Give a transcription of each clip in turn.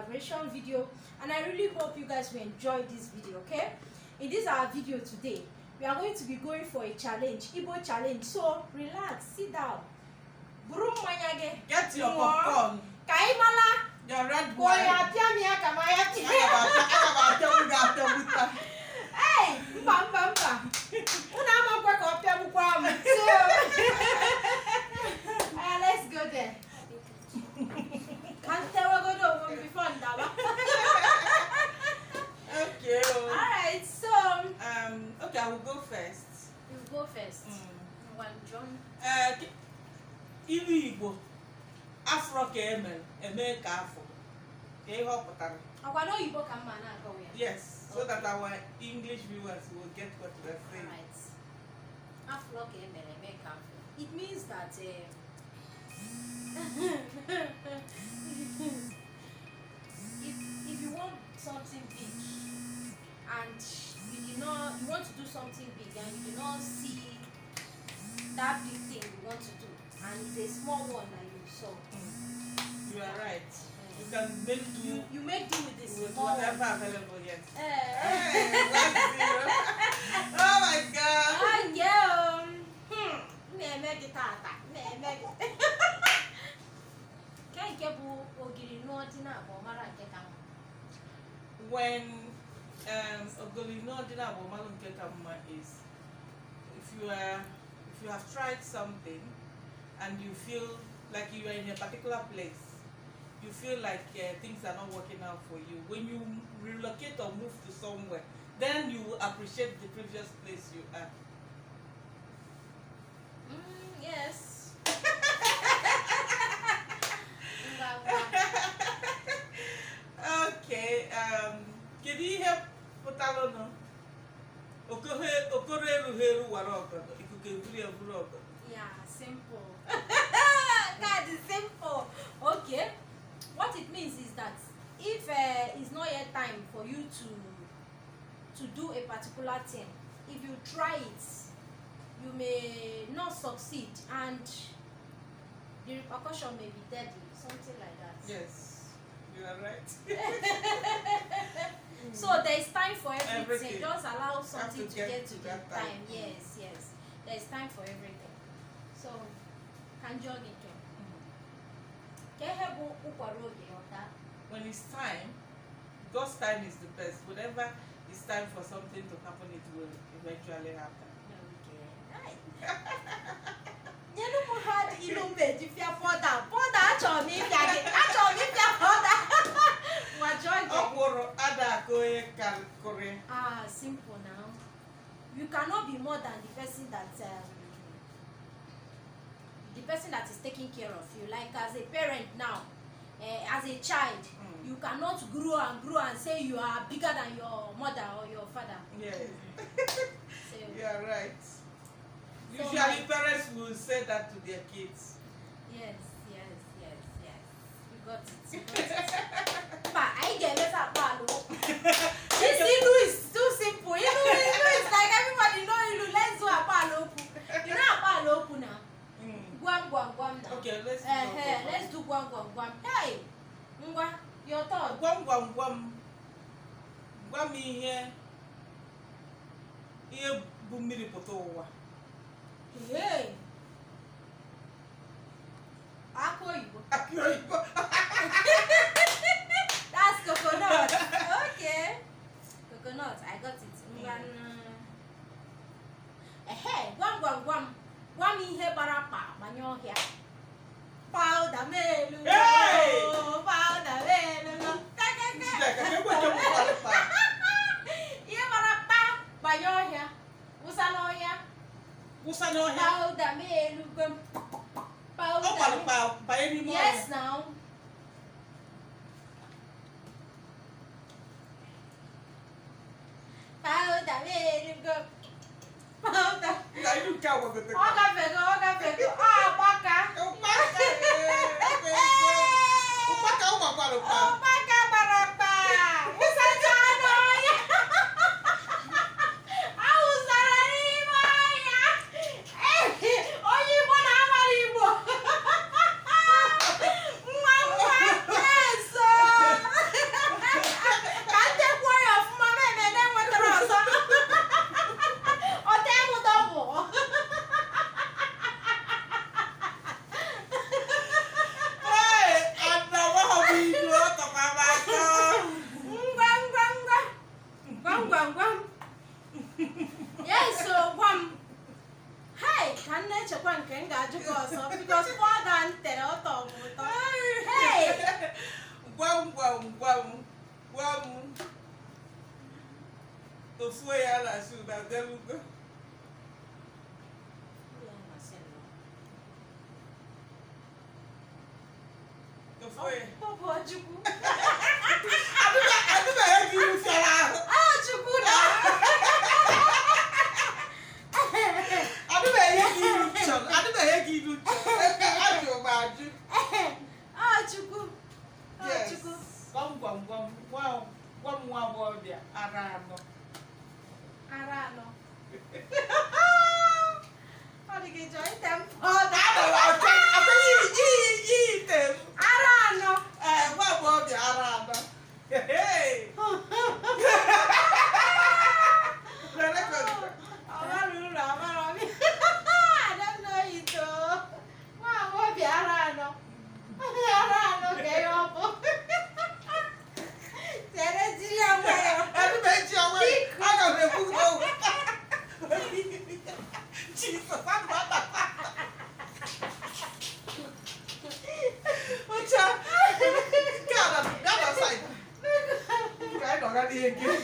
collaboration video, and I really hope you guys will enjoy this video, okay? In this our video today, we are going to be going for a challenge, Igbo challenge. So relax, sit down. Buru mmanya gị. Get your Ṅụọ. Popcorn, Ka anyị mala your red ka ọ ya wine. apịa m ya ka ma ya pịa. Aga m apịagbu gị apịagbuta. Hey, mba mba mba. Unu ama nkwe ka ọ pịagbukwa m. So, let's go there. Ka m tewegodo onwe m before ndaba. Okay. Oh. Alright, so Okay, I will go first. You go first. Ngwa jụọ m. Ilu Igbo afro ka emere eme ka afọ ka ihe ọ pụtara. Ọkwa n'oyibo ka mma na-akọwa ya? Yes, so that our English viewers will get what we are saying. Alright. Afro ka emere eme ka afọ. It means that if you want something big and you did not you want to do something big and you do not see that big thing you want to do, and it's a small one that you saw. You are right. You can make do You make do with the with small one. Whatever available, yes. Eh. Hey, 1-0. Oh my God. Ah, yeah. M na-eme gị tata, m na-eme gị. Nke nke bụ ogiri nụọ dị na abụọ mara nke ka mma. When ogoli n'ọdịna bụ malụ nke ka mma is if you have tried something and you feel like you are in a particular place, you feel like things are not working out for you. When you relocate or move to somewhere, then you will appreciate the previous place you are. Yes. Ngwa ngwa. Okay, kedu ihe pụtalụnụ okoro erughị eru wara ọgọdọ ikuku eburu ya buru ọgọdọ? Yeah, simple. That is simple. Okay. What it means is that if it's not yet time for you to do a particular thing, if you try it, you may not succeed and the repercussion may be deadly, something like that. Yes, you are right. So there is time for everything. Everything. Just allow something To to get get to to the that time. Time. Yes. There is time for everything. So, ka m jụọ gị nke. Ka ihe bụ ụkwara oge ọta? When it's time, God's time is the best. Whenever it's time for something to happen, it will eventually happen. Okay. Nyelu m hard ilu m eji pịa fọda. Fọda achọrọ m ịpịa gị. Achọrọ m ịpịa fọda. Ngwa jụọ gị. Ọkwụrụ ada aka onye kụrụ ya. Ah, simple now. You cannot be more than the person that is taking care of you. Like as a parent now, as a child, you cannot grow and grow and say you are bigger than your mother or your father. So, You are right. So Usually parents will say that to their kids. Yes. You got it. You got it. Mba, anyị ga-emesa akpa alụ. This ilu is too simple. Ilu is like everybody know ilu. Let's do akpa ala okwu. You know akpa ala okwu now? Mm. Gwam gwam gwam now. Okay, let's go. Let's do gwam gwam gwam. Hey! Ngwa, your turn. Gwam gwam gwam, gwa m ihe ihe bụ mmiri pụta ụwa. Hey! Akụ oyibo. Akị oyibo. That's coconut. Okay. Coconut, I got it. Ngwa. Ehe, gwam gwam gwam. Gwa m ihe gbara pa banye ọhịa. Powder melu. Hey! Powder melu. Njideka, ka ekwe nke m gbara pa. Ihe gbara pa banye ọhịa. Wụsa n'ọhịa. Wụsa n'ọhịa. Powder melu. Ọ Powder. gbara pa banye n'ime Yes, ọhịa. Now. Powder melu. Powder. Na ilu nke a gwagote. Ọ gafego, ọ gafego, ọ agbaka. Ụkpaka, ee, ụkpaka ọ gbakwara pa. Ụkpaka gbara kpa. Wụsacha n'ọhịa. Awụsara n'ime ọhịa. Onye Igbo na-amara Igbo. Nwa nwa, yes. Ofu onye a na-asị na adelugo. Ya na-asị nnọọ. Ofu onye. Ọ bụ Chukwu. Adịbeghị gị iru fịara ahụ. Ah, Chukwu na. Adịbeghị gị iru chọrọ. Adịbeghị gị iru chọrọ. Ajụ m ajụ. Ah, Chukwu. Ah, Yes. Chukwu. Gwam gwam gwam gwa gwa m nwa agbọghọbịa ara anọ. Ara anọ. Ọ dị gị chọọ ite m pọda. Ana m achọ achọ iyi iyi ite m. Ara anọ. Ee, nwa agbọghọbịa ara anọ. Hey! Lele ka ọ dị. Ọbara uru amara m. I don't know it o. Nwa agbọghọbịa ara anọ. Ara anọ ka ihe ọ bụ. Chere jiri ya nwayọọ. Ẹni méjì ọwọ́ yìí, aga m ekwu okwu. Jesus, ana m abata. Ocha, nke a na bịa na side. Ka anyị nọga n'ihe nkiri.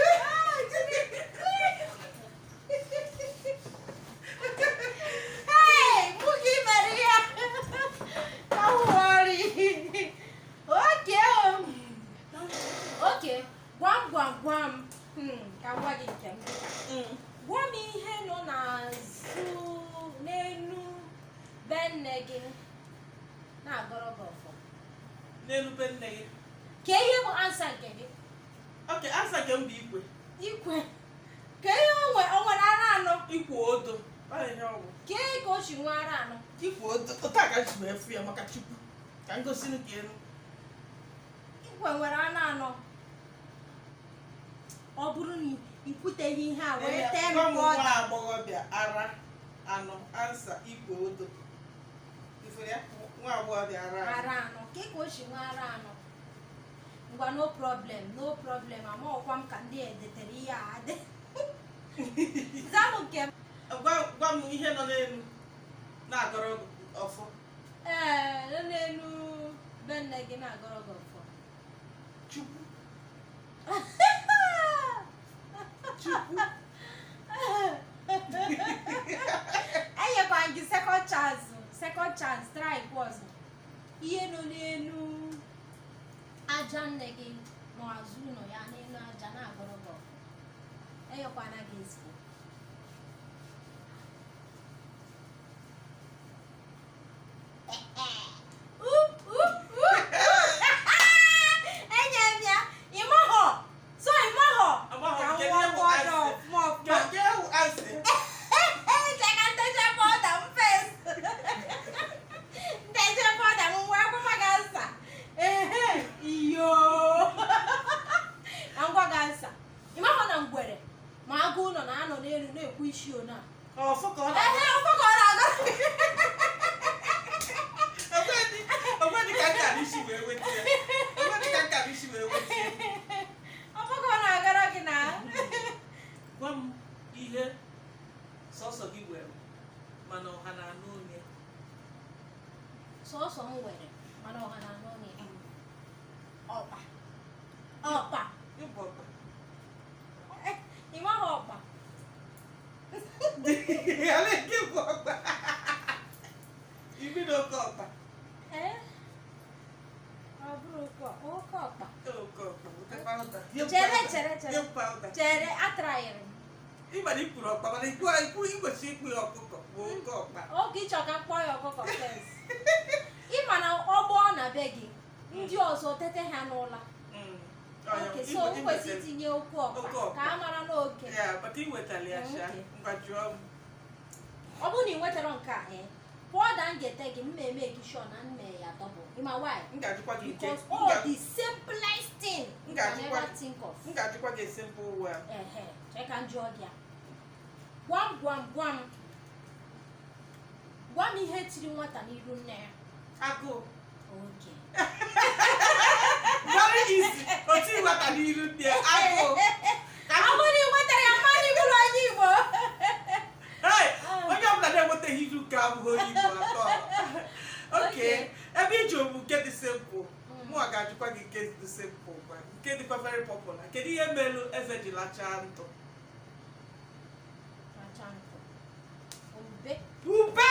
Ah, Chineke. Hey, mụ ka ị mere ya. Don't worry. Okay. O. Okay. Gwam gwam gwam. Ka m gwa gị nke m dịka. Gwa m ihe nọ n'azụ n'enu be nne gị na-agọrọ gị ọfọ. N'elu be nne gị. Ka ihe bụ answer nke gị? Okay, answer nke m bụ ikwe. Ikwe. Ka ihe o nwe, o nwere ara anọ? Ikwe odo. Ọ ihe ọ bụ. Kee ka o si nwee ara anọ? Ikwe odo. Otu a ka m si wee fụ ya maka Chukwu. Ka m gosi ka elu. Ikwe nwere anụ anọ. Ọ bụrụ na ikwuteghị ihe a wee tee m Gwa m nwa pọda. agbọghọbịa ara anọ. Answer ikwe odo. Ifuru ya? Nwa agbọghọbịa ara anọ. Ara anọ. Kee ka o si nwee ara anọ? Ngwa, no problem, no problem. Amaọkwa m ka ndị a edetere ihe a adị. Zaa m nke m. Gwa gwa m ihe nọ n'elu na-agọrọ ọfọ. Ee, nọ n'elu be nne gị na-agọrọ gị ọfọ. Chukwu. Chukwu. Enyekwa m gị second chance, second chance, try kwa ọzọ. Ihe nọ n'elu aja nne gị n'azụ ụlọ ya, n'elu aja na-agọrọ gị ọfọ. Enyekwana gị ezigbo. Uh, uh, uh. Enye m ya. Ịmahọ so ịmahọ. Amahọ ka nke nwa ihe bụ ọdọ asị. ọfụma ọfụma. Nke ewu asị. Cheka ntecha powder m first. Ntecha powder m wee gwakwa gị answer. Ehe, iyo. Ka m gwa gị answer. Ị mahụ na ngwere ma agụ ụlọ na-anọ n'elu na-ekwu isi ona. Ọfọ ka ọ na Ehe, ọfọ ka ọ na-agụ. Onwedị ka nkara isi wee weta ya. Onwedị ka nkara isi wee weta ya. Ọfọ ka ọ na-agara gị na. Gwa m ihe sọsọ gị were mana ọha na-anụ onye. Sọsọ m were mana ọha na-anụ onye. Ọkpa. Ọkpa. Ịbụ ọkpa. Ị maghị ọkpa? Ala nke bụ ọkpa. Ibi na oke ọkpa. Ee? Ọ bụrụ oke ọkpa. Oke ọkpa. Weta powder. Nye m Chere, powder. chere, chere. Nye m powder. Chere, atrayịrị m. Ị ma na ikwuru ọkpa mana ikwu ikwu igbochi ikwu ya ọkụkọ bụ oke ọkpa. Oge ịchọ ka m kpọọ ya ọkụkọ first. Ị ma na ọgbọ na be gị, ndị ọzọ tete ha n'ụla. Ọ ya, Okay, so m kwesịrị itinye okwu Oke ọkpa ọkpa. ka a mara n'oke. Ya, but ị wetara ya sha. Okay. Ngwa jụọ m. Ọ bụrụ na ị nwetara nke a, ee, powder m ga-ete gị, m eme gị sure na m mee ya double. Ị ma why? M ga-ajụkwa gị nke. Because all the simplest thing you can ever think of. M ga-ajụkwa gị a simple one. Ehe, chee ka m jụọ gị ya. Gwam gwam gwam. Gwa m ihe tiri nwata n'iru nne ya. Agụụ. Okay. Very easy. Otu nwata n'iru nne ya. Agụụ. Ọ bụrụ na ị nwetara ya, mmadụ ịbụrụ onye Igbo. Hey, onye ọbụla na-enwetaghị iru nke abụghị onye Igbo atọ. Okay. Okay. Ebe iji obu nke dị simple. Mụ a ga-ajụkwa gị nke dị simple kwa, nke dịkwa very popular. Kedu ihe melu eze ji lachaa ntụ? Racha ntụ. Ube. Ube.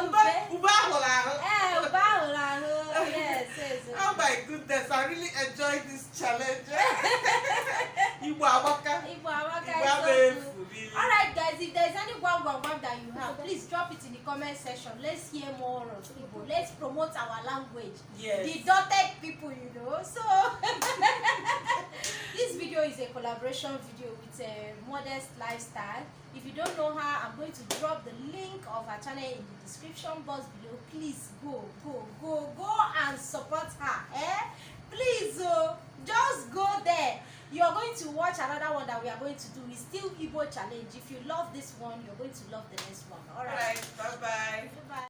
Ube. Ube. Ube ahụrụ ahụ. Ee, ube ahụrụ ahụ. Yes. Oh my goodness, I really enjoyed this challenge. Igbo amaka. Igbo amaka. Igbo ama Eziokwu. efu, really. All right, guys, if there's any gwam gwam gwam that you have, please drop it in the comment section. Let's hear more of Igbo. Let's promote our language. Yes. The dotted people. So this video is a collaboration video with Modest Lifestyle. If you don't know her, I'm going to drop the link of her channel in the description box below. Please go, go, go, go and support her. Eh? Please, oh, just go there. You're going to watch another one that we are going to do. It's still Igbo challenge. If you love this one, you're going to love the next one. All All right. right, bye bye. Bye.